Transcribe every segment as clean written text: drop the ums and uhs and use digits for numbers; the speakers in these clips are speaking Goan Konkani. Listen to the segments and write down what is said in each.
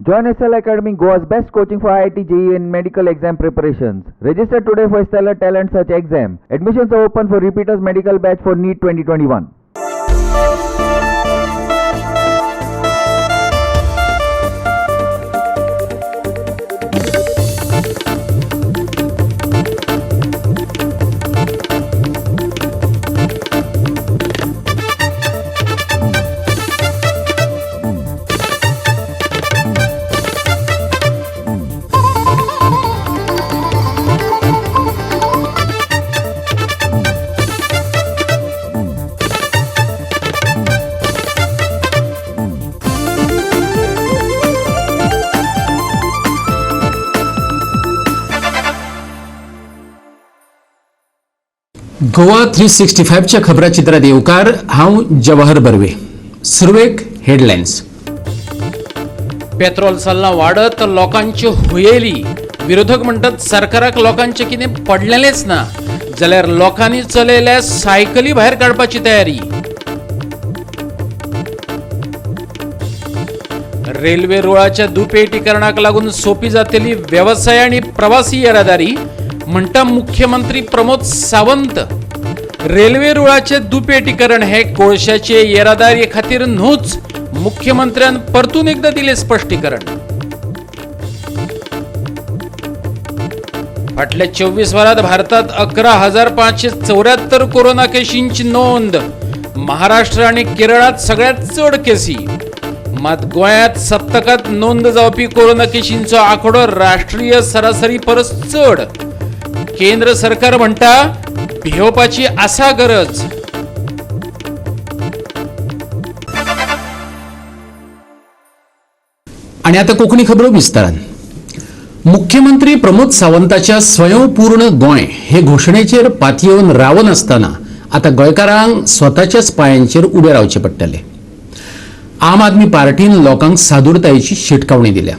Join SL Academy, Goa's best coaching for IIT, JEE and medical exam preparations. Register today for Stellar Talent Search exam. Admissions are open for repeaters medical batch for NEET 2021. Goa 365च्या खबराचित्रात येवकार. हांव जवाहर बर्वे. सुरवेक हेडलायन्स. पेट्रोल चल्लां वाडत, लोकांच्यो हुयेली. विरोधक म्हणटात सरकाराक लोकांचें कितें पडलेलेंच ना, जाल्यार लोकांनी चलयल्या सायकली भायर काडपाची तयारी. रेल्वे रुळाच्या दुपेटीकरणाक लागून सोपी जातली वेवसाय आनी प्रवासी येरादारी, म्हणटा मुख्यमंत्री प्रमोद सावंत. रेल्वे रुळाचे दुपेटीकरण हे कोळशाचे येरादारी खातीर न्हूच, मुख्यमंत्र्यान परतून एकदा दिले स्पश्टीकरण. फाटल्या 24 वरात भारतात 11,574 कोरोना केशींची नोंद. महाराष्ट्र आणि केरळात सगळ्यात चड केसी. मात गोंयांत सप्तकात नोंद जावपी कोरोना केशींचो आंकडो राष्ट्रीय सरासरी परस चड. केंद्र सरकार म्हणटा भियोवपाची आसा गरज. आणि आता कोकणी खबरो विस्तारान. मुख्यमंत्री प्रमोद सावंताच्या स्वयंपूर्ण गोंय हे घोशणेचेर पातयेवन रावनासतना आतां गोंयकारांक स्वताच्याच पांयांचेर उबे रावचे पडटले. आम आदमी पार्टीन लोकांक सादूरतायेची शिटकावणी दिल्या.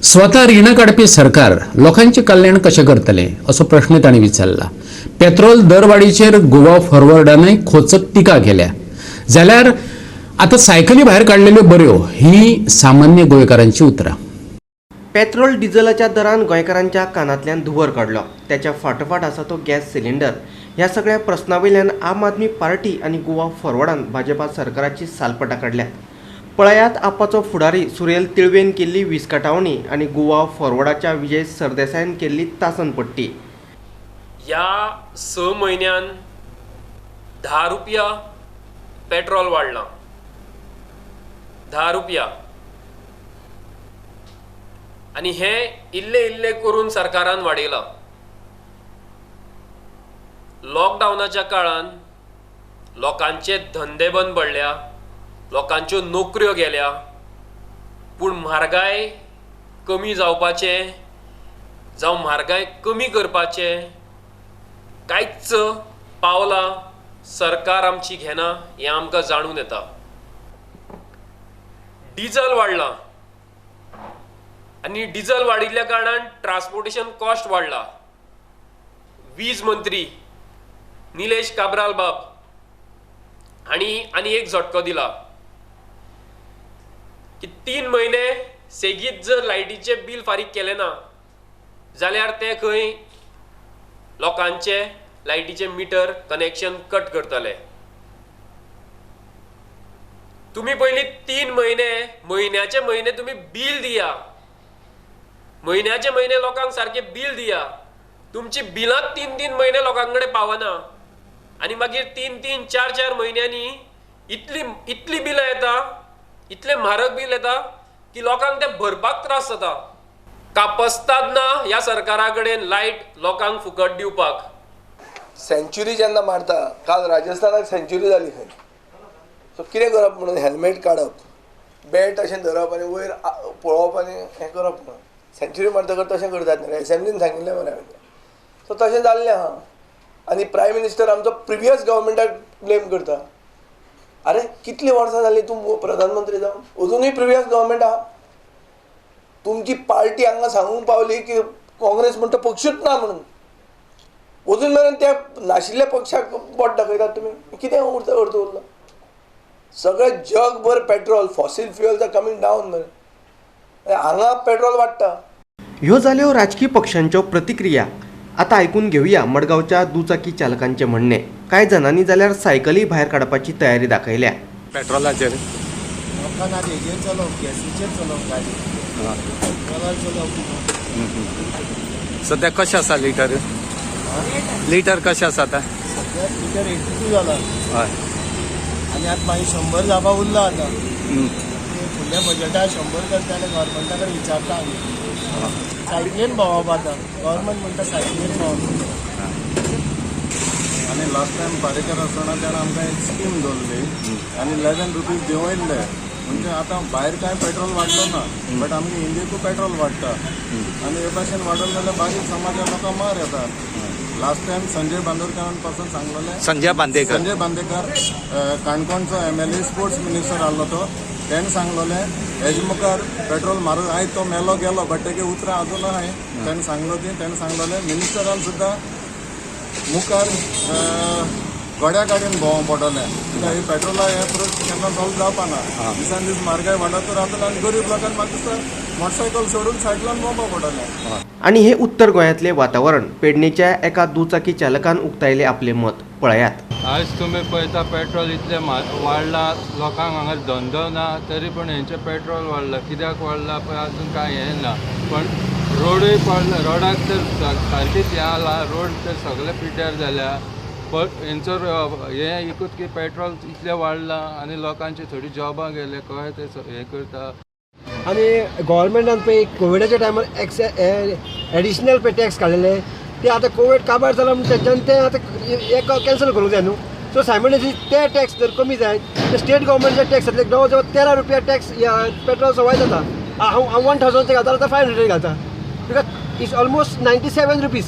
स्वता रिणां काडपी सरकार लोकांचें कल्याण कशें करतलें असो प्रश्न तांणी विचारला. पेट्रोल दरवाडीचेर गोवा फॉरवर्डानय खोचक टिका केल्या. जाल्यार आतां सायकली भायर काडलेल्यो बऱ्यो, ही सामान्य गोंयकारांची उतरां. पेट्रोल डिझलाच्या दरान गोंयकारांच्या कानांतल्यान धुंवर काडलो. त्याच्या फाटोफाट आसा तो गॅस सिलिंडर. ह्या सगळ्या प्रस्ना वयल्यान आम आदमी पार्टी आनी गोवा फॉरवर्डान भाजपा सरकाराची सालपटां काडल्यात. पळयात आपाचो फुडारी सुरेल तिळवेन केल्ली विस्कटावणी आनी गोवा फॉरवर्डाच्या विजय सरदेसायान केल्ली तासनपट्टी. ह्या 6 म्हयन्यान 10 रुपया पेट्रोल वाडलां, 10 रुपया. आनी हें इल्लें इल्लें करून सरकारान वाडयलां. लॉकडावनाच्या काळान लोकांचे धंदे बंद पडल्या, लोकांच्यो नोकऱ्यो गेल्या, पूण म्हारगाय कमी जावपाचें जावं म्हारगाय कमी करपाचें कांयच पावलां सरकार आमची घेना हें आमकां जाणून येता. डिजल वाडलां आनी डिजल वाडिल्ल्या कारणान ट्रान्सपोर्टेशन कॉस्ट वाडला. वीज मंत्री निलेश काब्राल बाब हांणी आनी एक झटको दिला की 3 म्हयने सेगीत जर लायटीचें बील फारीक केलें ना जाल्यार ते खंय लोकांचे लायटीचें मिटर कनेक्शन कट करतले. तुमी पयलीं 3 म्हयने, म्हयन्याचे म्हयने तुमी बील दिया, म्हयन्याचे म्हयने लोकांक सारकें बील दिया. तुमची बिलां 3-3 म्हयने लोकां कडेन पावना आनी मागीर 3-3, 4-4 म्हयन्यांनी इतली इतली बिलां येता, इतले म्हारग बील येता की लोकांक ते भरपाक त्रास जाता. कापस्ताद ना ह्या सरकारा कडेन लायट लोकांक फुकट दिवपाक. सेंच्युरी जेन्ना मारता, काल राजस्थानाक सेंच्युरी जाली खंय, सो कितें करप म्हणून हेल्मेट काडप, बॅट अशें धरप आनी वयर पळोवप आनी हें करप म्हणून सेंच्युरी मारतकच तशें करतात न्ही, एसेंब्लीन सांगिल्लें मरे हांवें. सो तशें जाल्लें आहा. आनी प्रायम मिनिस्टर आमचो प्रिवियस गव्हर्मेंटाक ब्लेम करता. अरे कितलीं वर्सां जालीं तूं प्रधानमंत्री जावन, अजुनूय प्रिवियस गव्हर्मेंट आहा. तुमची पार्टी हांगा सांगूंक पावली की काँग्रेस म्हणटा पक्षूच ना म्हणून, अजून मेरेन त्या नाशिल्ल्या पक्षाक बोट दाखयतात तुमी. कितें अर्थ उरलो? सगळें जगभर petrol, fossil fuels are coming down मरे. हांगा पेट्रोल वाडटा. ह्यो जाल्यो राजकी पक्षांच्यो प्रतिक्रिया. आतां आयकून घेवया मडगांवच्या दुचाकी चालकांचें म्हणणें. कांय जाणांनी जाल्यार सायकली भायर काडपाची तयारी दाखयल्या. पेट्रोलाचेर लोकांना हेजेर चलोवप, गॅसीचेर चलोवप गाडी, पेट्रोलार चलोवप. सध्या कशें आसा लिटर? लिटर कशें आसा आतां? सध्या लिटर 82 जाला. हय. आनी आतां मागीर 100 जावपा उरला आतां. फुडल्या बजेटाक 100 करता जाल्यार गव्हर्मेंटा कडेन विचारता आमी. सायकलीन भोंवप आतां गव्हर्मेंट म्हणटा सायकलीन भोंवप. आनी लास्ट टायम पारेकर आसतना तेणें आमकां एक स्कीम दवरली आनी 11 रुपीज देंवयल्ले. म्हणजे आतां भायर कांय पेट्रोल वाडलो ना, बट आमगे इंडियेकूय पेट्रोल वाडटा आनी हे भाशेन वाडोवं जाल्यार बारीक समाजा लोकांक मार येता. लास्ट टायम संजय बांदोडकरान पासून सांगलेलें, संजय बांदेकर, संजय बांदेकर काणकोणचो MLA sports minister आहलो तो, तेणें सांगलेलें हेजे मुखार पेट्रोल म्हारग आयज तो मेलो गेलो बट तेगे उतरां अजून आहाय. तेणें सांगलो ती, तेणें सांगलेलें मिनिस्टरान सुद्दां मुखार घोड्या गाडयेन भोंवप पडटलें. कित्याक ही पेट्रोला हे प्रश्न केन्ना सॉल्व जावपा ना. दिसान दीस म्हारगाय वाडत रावतले आनी गरीब लोकांक म्हाका दिसता मोटरसायकल सोडून सायकलान भोंवपा पडटलें. आनी हे उत्तर गोंयांतलें वातावरण. पेडणेच्या एका दुचाकी चालकान उक्तायलें आपलें मत, पळयात. आज तुमी पळयता पेट्रोल इतलें वाडलां, लोकांक हांगा धंदो ना तरी पण हेंचें पेट्रोल वाडलां. कित्याक वाडलां पळय अजून कांय हें ना. पण रोडूय पडला, रोडाक तर सारकीच हें आलां, रोड तर सगळे पिड्ड्यार जाल्या. पण हेंचो हें एकूच की पेट्रोल इतलें वाडलां आनी लोकांची थोडी जॉबां गेले, कळ्ळें ते हें करता. आनी गव्हर्मेंटान पळय कोविडाच्या टायमार एडिशनल पळय टॅक्स काडलेले ते आतां कोवीड काबार जाला म्हणून तेंच्यान ते आतां हे कॅन्सल करूंक जाय न्हू. सो सायमल्टेनियसली ते टॅक्स जर कमी जायत तर स्टेट गव्हर्मेंटचे टॅक्स जातले. जवळ जवळ 13 रुपया टॅक्स पेट्रोल सवाय जाता. हांव 1000 घालता आतां 500 घालता, because it's almost 97 rupees,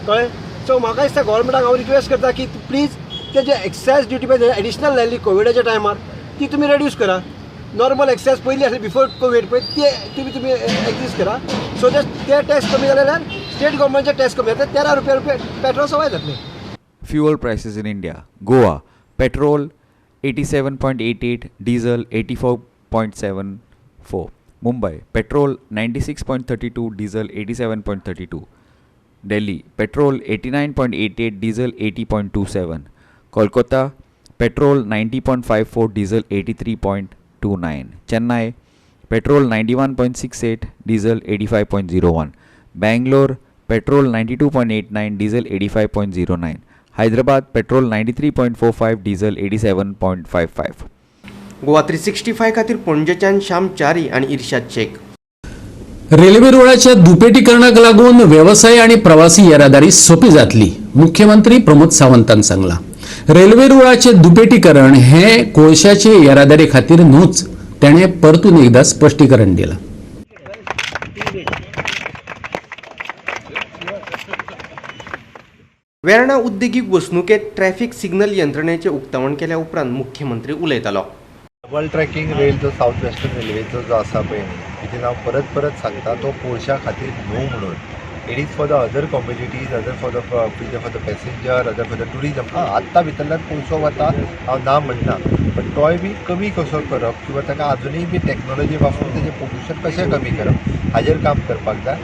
कळ्ळें. सो म्हाका दिसता गव्हर्मेंटाक हांव रिक्वेस्ट करता की प्लीज ते जे एक्सायज ड्युटी पळय एडिशनल लायली कोविडाच्या टायमार ती तुमी रेड्यूस करा. नॉर्मल एक्सायज पयली आसली बिफोर कोवीड पळय ते तुमी एक्झिस्ट करा. सो ते टॅक्स कमी जाले जाल्यार स्टेट गव्हर्मेंटचे टॅक्स कमी जातले, 13 रुपया पेट्रोल सवाय जातलें. Fuel prices in India. Goa, petrol 87.88, diesel 84.74. Mumbai, petrol 96.32, diesel 87.32. Delhi, petrol 89.88, diesel 80.27. Kolkata, petrol 90.54, diesel 83.29. Chennai, petrol 91.68, diesel 85.01. Bangalore, petrol 92.89, diesel 85.09. Hyderabad, petrol 93.45, diesel 87.55. Goa 365 खातीर पणजेच्यान श्याम च्यारी आनी इर्शाद शेख. रेल्वे रुळाच्या दुपेटीकरणाक लागून वेवसाय आनी प्रवासी येरादारी सोंपी जातली, मुख्यमंत्री प्रमोद सावंतान सांगलां. रेल्वे रुळाचे दुपेटीकरण हे कोळशाचे येरादारी खातीर न्हूच, ताणें परतून एकदा स्पश्टीकरण दिलां. वेर्णा उद्देगीक वसणुकेंत ट्रॅफिक सिग्नल यंत्रणेचें उक्तावण केल्या उपरांत मुख्यमंत्री उलयतालो. डबल ट्रॅकिंग रेल जो सावथ वेस्टर्न रेल्वेचो जो आसा पळय न्ही, तितून हांव परत परत सांगता तो कोळशा खातीर न्हू म्हणून. It is for the other commodities, other for the for the passenger, other for the tourism. हां, आत्तां भितरल्यान कोळसो वता हांव ना म्हणना, बट तोय बी कमी कसो करप किंवा ताका आजुनूय बी टॅक्नोलॉजी वापरून तेजें पोल्युशन कशें कमी करप हाजेर काम करपाक जाय.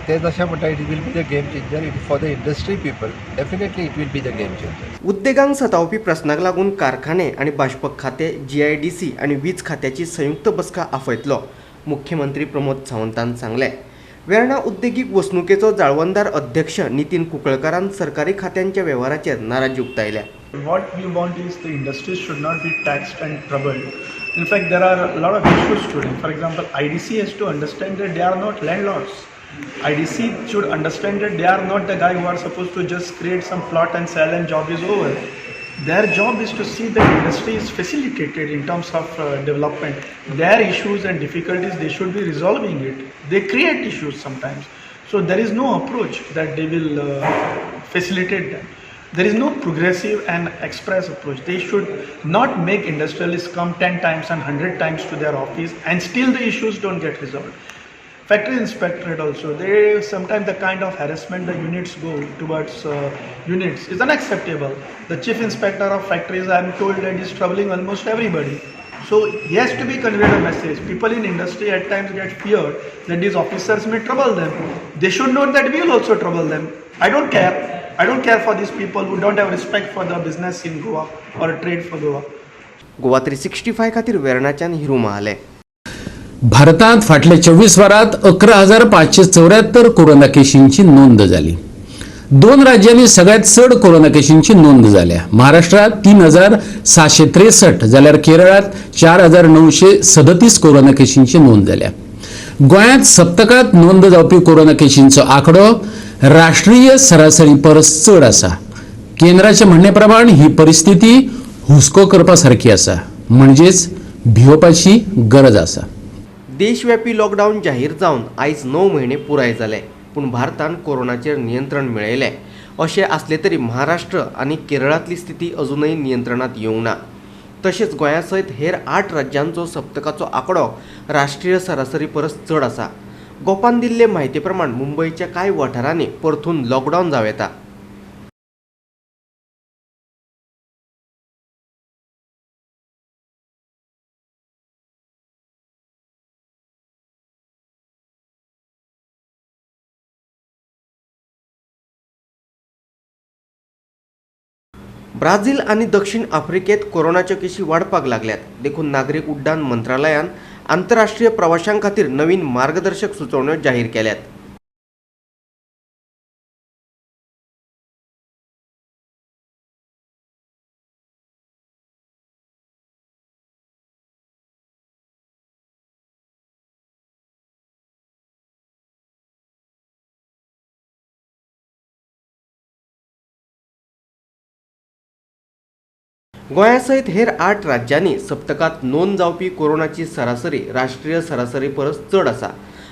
तें जशें म्हणटा it will be the game changer. It for the industry people definitely it will be the game changer. उद्देगांक सतावपी प्रस्नाक लागून कारखाने आनी बाष्पक खातें, GIDC आनी वीज खात्याची संयुक्त बसका आपयतलो, मुख्यमंत्री प्रमोद सावंतान सांगलें. वेर्णा उद्देगीक वसणुकेचो जाळवणदार अध्यक्ष नितीन कुंकळकारान सरकारी खात्यांच्या वेव्हाराचेर नाराजी उक्तायल्या. What we want is the industries should not be taxed and troubled. In fact, there are a lot of issues today. For example, IDC has to understand that they are not landlords. IDC should understand that they are not the guy who are supposed to just create some plot and sell and job is over. Their job is to see that industry is facilitated in terms of development. Their issues and difficulties, they should be resolving it. They create issues sometimes. So there is no approach that they will facilitate them. There is no progressive and express approach. They should not make industrialists come 10 times and 100 times to their office and still the issues don't get resolved. Factory inspectorate also, they sometimes the kind of harassment the units go towards units is unacceptable. The chief inspector of factories, I am told that is troubling almost everybody. So he has to be conveyed a message. People in industry at times get feared that these officers may trouble them. They should know that we will also trouble them. I don't care. I don't care for these people who don't have respect for the business in Goa or trade for Goa. Goa 365 खातीर वेर्णाच्यान हिरू महाले. भारतांत फाटल्या 24 वरांत 11,574 कोरोना केशींची नोंद जाली. 2 राज्यांनी सगळ्यात चड कोरोना केशींची नोंद जाल्या. महाराष्ट्रात 3,663 जाल्यार केरळात 4,937 कोरोना केशींची नोंद जाल्या. गोंयांत सप्तकांत नोंद जावपी कोरोना केशींचो आंकडो राष्ट्रीय सरासरी परस चड आसा. केंद्राच्या म्हणणे प्रमाण ही परिस्थिती हुस्को करपा सारकी आसा, म्हणजेच भिवपाची गरज आसा. देशव्यापी लॉकडावन जाहीर जावन आयज 9 म्हयने पुराय जाले, पूण भारतान कोरोनाचेर नियंत्रण मेळयलें. अशें आसलें तरी महाराष्ट्र आनी केरळांतली स्थिती अजूनय नियंत्रणांत येवंक ना. तशेंच गोंया सयत हेर 8 राज्यांचो सप्तकाचो आंकडो राष्ट्रीय सरासरी परस चड आसा. गोपान दिल्ले म्हायती प्रमाण मुंबयच्या कांय वाठारांनी परतून लॉकडावन जावं येता. ब्राझील आनी दक्षिण आफ्रिकेत कोरोनाच्यो केशी वाडपाक लागल्यात, देखून नागरीक उड्डाण मंत्रालयान आंतरराष्ट्रीय प्रवाशां खातीर नवीन मार्गदर्शक सुचोवण्यो जाहीर केल्यात. गोंया सयत हेर 8 राज्यांनी सप्तकांत नोंद जावपी कोरोनाची सरासरी राष्ट्रीय सरासरी परस चड आसा.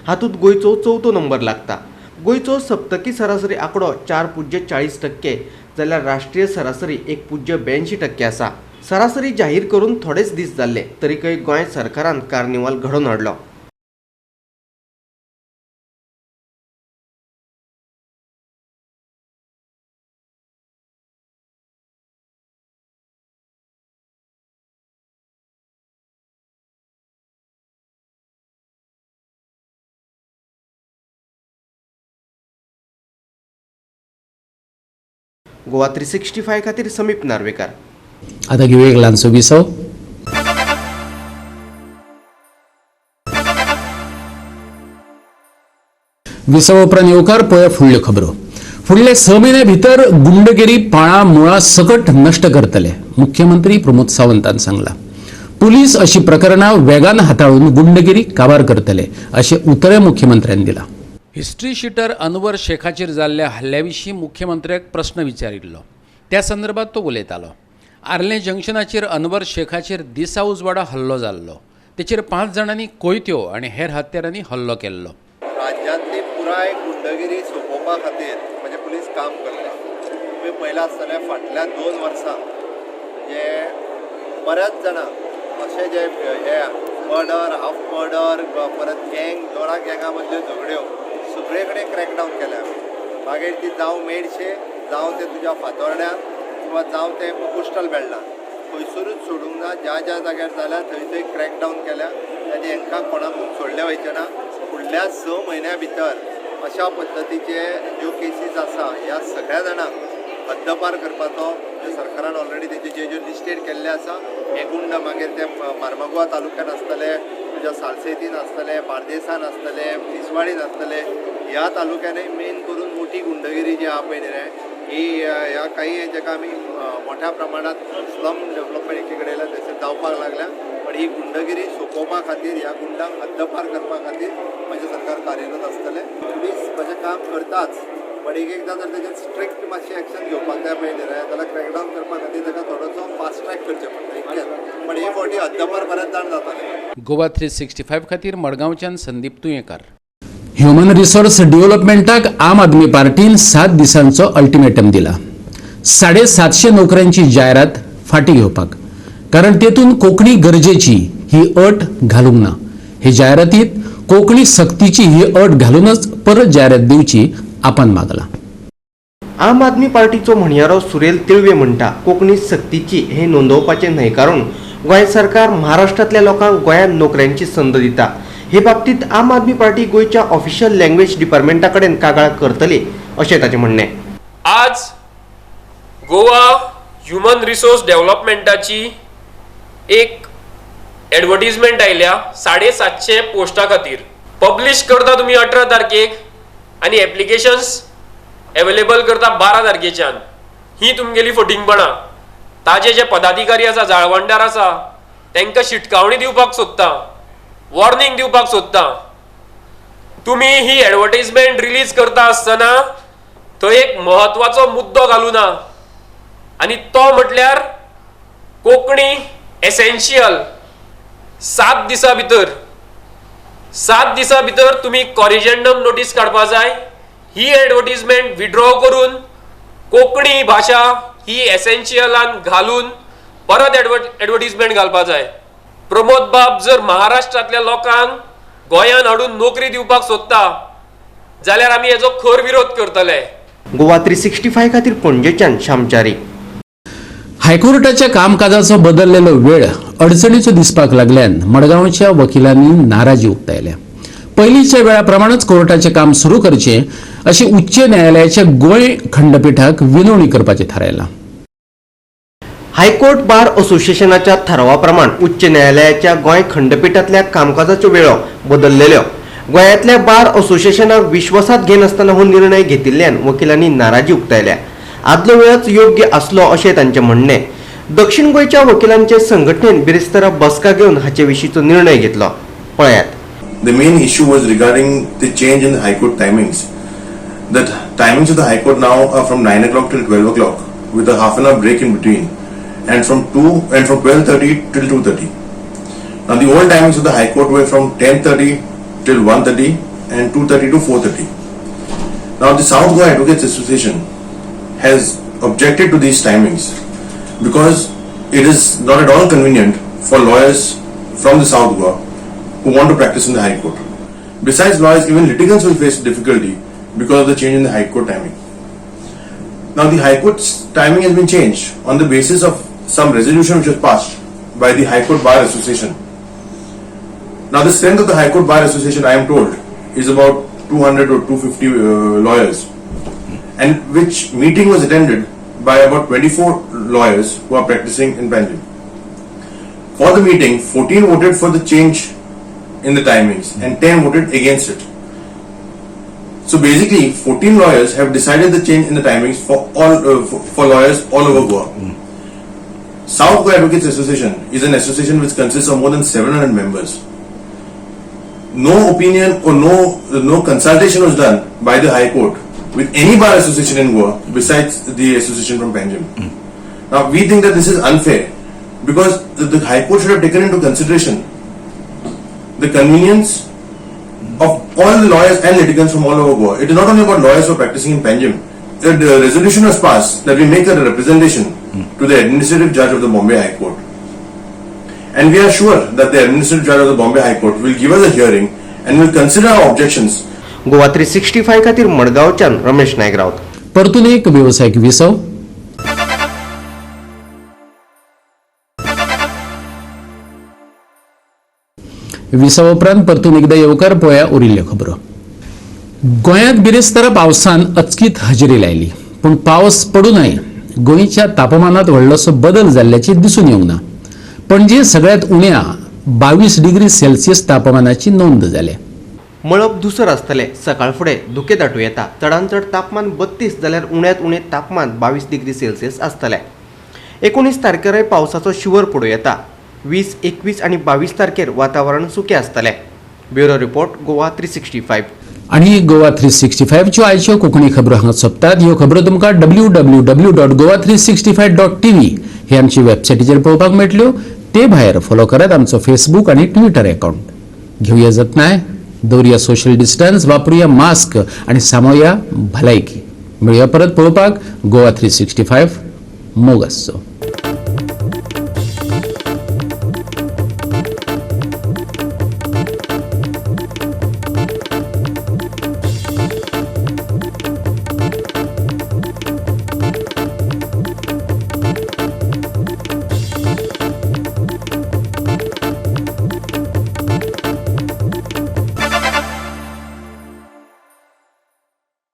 हातूंत गोंयचो 4थो नंबर लागता. गोंयचो सप्तकी सरासरी आंकडो 4.40% जाल्यार राष्ट्रीय सरासरी 1.82% आसा. सरासरी जाहीर करून थोडेच दीस जाल्ले तरीकय गोंय सरकारान कार्निवाल घडोवन हाडलो. गोवा 365 खातीर समीप नार्वेकार. आता घेऊया एक ल्हानसो विसव. विसव उपरांत येवकार पळया फुडल्यो खबरो. फुडले 6 म्हयन्या भितर गुंडगिरी पाळां मुळां सकट नश्ट करतले, मुख्यमंत्री प्रमोद सावंतान सांगला. पुलीस अशी प्रकरणां वेगान हाताळून गुंडगिरी काबार करतले अशें उतर मुख्यमंत्र्यान दिलां. हिस्ट्री शिटर अनवर शेखाचेर जाल्ल्या हल्ल्या विशीं मुख्यमंत्र्याक प्रस्न विचारिल्लो. त्या संदर्भात तो उलयतालो. आर्लें जंक्शनाचेर अनवर शेखाचेर दिसा उजवाडा हल्लो जाल्लो. तेचेर 5 जाणांनी कोयत्यो आनी हेर हत्यारांनी हल्लो केल्लो. राज्यांतली पुराय गुंडगिरी सोंपोवपा खातीर म्हणजे पुलीस काम करता. तुमी पळयलां आसतलें फाटल्या 2 वर्सां म्हणजे बऱ्याच जाणांक अशे जे हे मर्डर, हाफ मर्डर, परत गँग, दोना गँगा मदल्यो झगड्यो सगळे कडेन क्रॅकडावन केल्या आमी. मागीर ती जावं मेडशे, जावं ते तुज्या फातोर्ड्यान किंवा जावं ते कोस्टल बेल्टान, खंयसरूच सोडूंक ना. ज्या ज्या जाग्यार जाल्या थंय थंय क्रॅकडावन केल्या आनी हांकां कोणाकूच सोडले वयचे ना. फुडल्या 6 म्हयन्या भितर अशा पद्दतीचे ज्यो केसीस आसा ह्या सगळ्या जाणांक हद्दपार करपाचो म्हणजे सरकारान ऑलरेडी तेजे जे ज्यो लिस्टेड केल्ले आसा हे गुंड, मागीर ते मार्मागोवा तालुक्यान आसतले, तुज्या सालसेतीन आसतले, बार्देसान आसतले, तिसवाडीन आसतले, ह्या तालुक्यांनी मेन करून मोठी गुंडगिरी जी आहा पळय न्ही रे ही ह्या काही जाका आमी मोठ्या प्रमाणात स्लम डेव्हलपमेंट एकी कडेन थंयसर जावपाक लागल्या. पण ही गुंडगिरी सोंपोवपा खातीर, ह्या गुंडांक हद्दपार करपा खातीर म्हजें सरकार कार्यरत आसतलें. पुलीस म्हजें काम करताच, पण एक एकदां जर तेजेर स्ट्रिक्ट मातशें एक्शन घेवपाक जाय पळय न्ही रे जाल्यार क्रॅकडावन करपा खातीर ताका थोडोसो फास्ट ट्रॅक करचें पडटा इतलेंच. पण हे फावटी हद्दपार बरेच जाण जाताले. गोवा 365 खातीर मडगांवच्यान संदीप तुयेंकार. ह्युमन रिसोर्स डेव्हलपमेंटाक आम आदमी पार्टीन 7 दिसांचो अल्टिमेटम दिला. 750 नोकऱ्यांची जायरात फाटी घेवपाक, कारण तेतून कोंकणी गरजेची ही अट घालूंक ना. हे जायरातीत कोंकणी सक्तीची ही अट घालूनच परत जायरात दिवची आपण मागला. आम आदमी पार्टीचो म्हणयारो सुरेल तिळवे म्हणटा कोंकणी सक्तीची हे नोंदोवपाचें न्हयकारून गोंय सरकार महाराष्ट्रांतल्या लोकांक गोंयांत नोकऱ्यांची संद दिता. हे बाबतींत आम आदमी पार्टी गोंयच्या ऑफिशियल लँग्वेज डिपार्टमेंटा कडेन कागाळ करतली अशें ताचें म्हणणें. आज गोवा ह्युमन रिसोर्स डेव्हलपमेंटाची एक एडवर्टीजमेंट आयल्या 750 पोस्टा खातीर. पब्लिश करता तुमी 18 तारखेक आनी एप्लिकेशन्स एवेलेबल करता 12 तारखेच्यान. ही तुमगेली फटींगपणां. ताजे जे पदाधिकारी आसा, जाळवणदार आसा, तांकां शिटकावणी दिवपाक सोदता, वॉर्निंग दिवपाक सोदता. तुमी ही एडवर्टीजमेंट रिलीज करता आसतना थंय एक म्हत्वाचो मुद्दो घालूना आनी तो म्हटल्यार कोंकणी एसेन्शियल. 7 दिसां भितर 7 दिसां भितर तुमी कॉरिजेंडम नोटीस काडपा जाय. ही एडवर्टीजमेंट विड्रॉ करून कोंकणी भाशा ही एसेन्शियलान घालून परत एडवर्टीजमेंट घालपा जाय. प्रमोद बाब जर महाराष्ट्रांतल्या लोकांक गोंयांत हाडून नोकरी दिवपाक सोदता जाल्यार आमी हेजो खर विरोध करतले. गोवा 365 खातीर पणजेच्यान श्यामचारी. हायकोर्टाच्या कामकाजाचो बदललेलो वेळ अडचणीचो दिसपाक लागल्यान मडगांवच्या वकिलांनी नाराजी उक्तायल्या. पयलींच्या वेळा प्रमाणच कोर्टाचें काम सुरू करचें अशें उच्च न्यायालयाच्या गोंय खंडपिठाक विनवणी करपाचें थारायलां. हायकोर्ट बार असोसिएशनाच्या थारावा प्रमाण उच्च न्यायालयाच्या गोंय खंडपिठांतल्या कामकाजाच्यो वेळो बदललेल्यो. गोंयांतल्या बार असोसिएशनाक विश्वासात घेनासतना हो निर्णय घेतिल्ल्यान वकिलांनी नाराजी उक्तायल्या. आदलो वेळच योग्य आसलो अशें तांचें म्हणणें. दक्षिण गोंयच्या वकिलांचे संघटनेन बिरेस्तारा बसका घेवन हाचे विशींचो निर्णय घेतलो. पळयात. The main issue was regarding the change in the High Court timings. The timings of the High Court now are from 9 o'clock till 12 o'clock with a half an hour break in between, and from 12:30 till 2:30. Now the old timings of the High Court were from 10:30 till 1:30 and 2:30 to 4:30. Now the South Goa Advocates Association has objected to these timings because it is not at all convenient for lawyers from the South Goa who want to practice in the High Court. Besides lawyers, even litigants will face difficulty because of the change in the High Court timing. Now the High Court's timing has been changed on the basis of some resolution which was passed by the High Court Bar Association. Now the strength of the High Court Bar Association, I am told, is about 200 or 250 lawyers, and which meeting was attended by about 24 lawyers who are practicing in Panjim. For the meeting, 14 voted for the change in the timings and 10 voted against it. So basically, 14 lawyers have decided the change in the timings for all for lawyers all over Goa. South Goa Advocates Association is an association which consists of more than 700 members. No opinion or no consultation was done by the High Court with any bar association in Goa besides the association from Panjim. Now we think that this is unfair because the High Court should have taken into consideration the convenience of all the lawyers and litigants from all over Goa. It is not only about lawyers who are practicing in Panjim. The resolution was passed that we make a representation to the administrative judge of the Bombay High Court. And we are sure that the administrative judge of the Bombay High Court will give us a hearing and will consider our objections. Goa 365 खातीर मडगांवच्यान रमेश नायक राऊत. परतून एक वेवसायिक विसव. विसवा उपरांत परतून एकदा येवकार पळया उरिल्ल्यो खबरो. गोंयांत बिरेस्तारा पावसान अचकीत हजेरी लायली, पूण पावस पडूनय गोंयच्या तापमानात व्हडलोसो बदल जाल्ल्याचें दिसून येवंक ना. पणजे सगळ्यांत उण्या 22 डिग्री सेल्सियस तापमानाची नोंद जाल्या. मळब धुसर आसतलें. सकाळ फुडें धुकें दाटूं येता. चडांत चड तापमान 32 जाल्यार उण्यांत उणें तापमान 22 डिग्री सेल्सियस आसतलें. 19 तारखेरय पावसाचो शिंवर पडूं येता. 20, 21 आनी 22 तारखेर वातावरण सुकें आसतलें. Bureau report, Goa 365. आनी गोवा 365च्यो आयच्यो कोंकणी खबरो हांगा सोंपतात. ह्यो खबरो तुमकां www.goa365.tv हे आमची वेबसायटीचेर पळोवपाक मेळटल्यो. ते भायर फॉलो करात आमचो फेसबूक आनी ट्विटर अकावंट. घेवया जतनाय, दवरुया सोशल डिस्टन्स, वापरुया मास्क आनी सांबाळया भलायकी. मेळुया परत पळोवपाक गोवा 365. मोग आसचो.